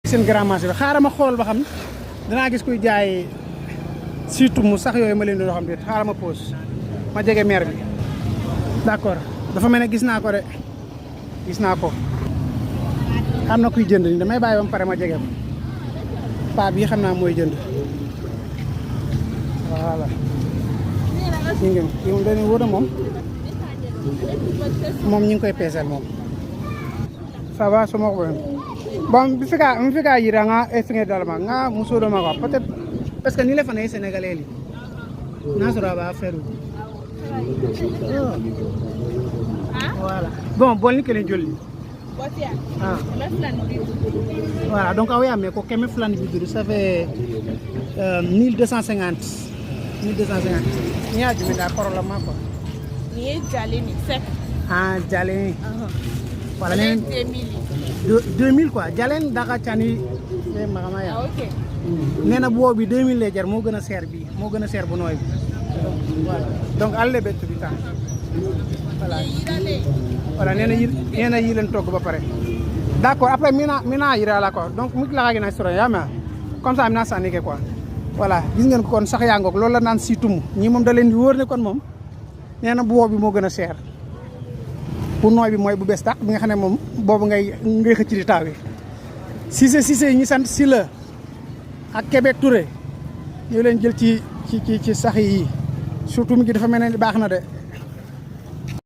seen grand marché bi xaaral ma xool ba xam danaa gis kuy jaay surtout mu sax yooyu ma leen doon xam ne xaaral ma pause ma jege maire bi d'accord dafa mel ne gis naa ko de gis naa ko am na kuy jënd ni damay bàyyi ba mu pare ma jege ko paa bii xam naa mooy jënd voilà ñu ngi moom dañuy wóor moom ñu ngi koy peesal moom ça va sama ko bon mi fika yira nga esnge dalma nga musodo ma ko peut-être parce que ni le fane sénégalais li na sura ba faire voilà bon bol ni kelen jolli ah voilà donc awe ame ko keme flan bidu ça fait 1250 ni aju da problème ko ni jaleni sec ah jaleni voilà 2000 quoi jalen daka cani e magama ya ok nena bo bi 2000 lay jar mo gëna cher bi mo gëna cher bu noy bi voilà donc alle bet bi tan voilà nena yi len togg ba paré d'accord après mina yira la ko donc mu la ga na sura ya ma comme ça amna sané ke quoi voilà gis ngeen ko kon sax ya ngok loolu la nan situm ñi mom da len di wor ne kon mom nena bo bi mo gëna cher bu nooy bi mooy bu bees tax bi nga xam ne moom boobu ngay xëcc di taaw yi Cissé ñi sant si la ak Québec Touré ñu leen jël ci sax yi surtout mi ngi dafa mel ne baax na de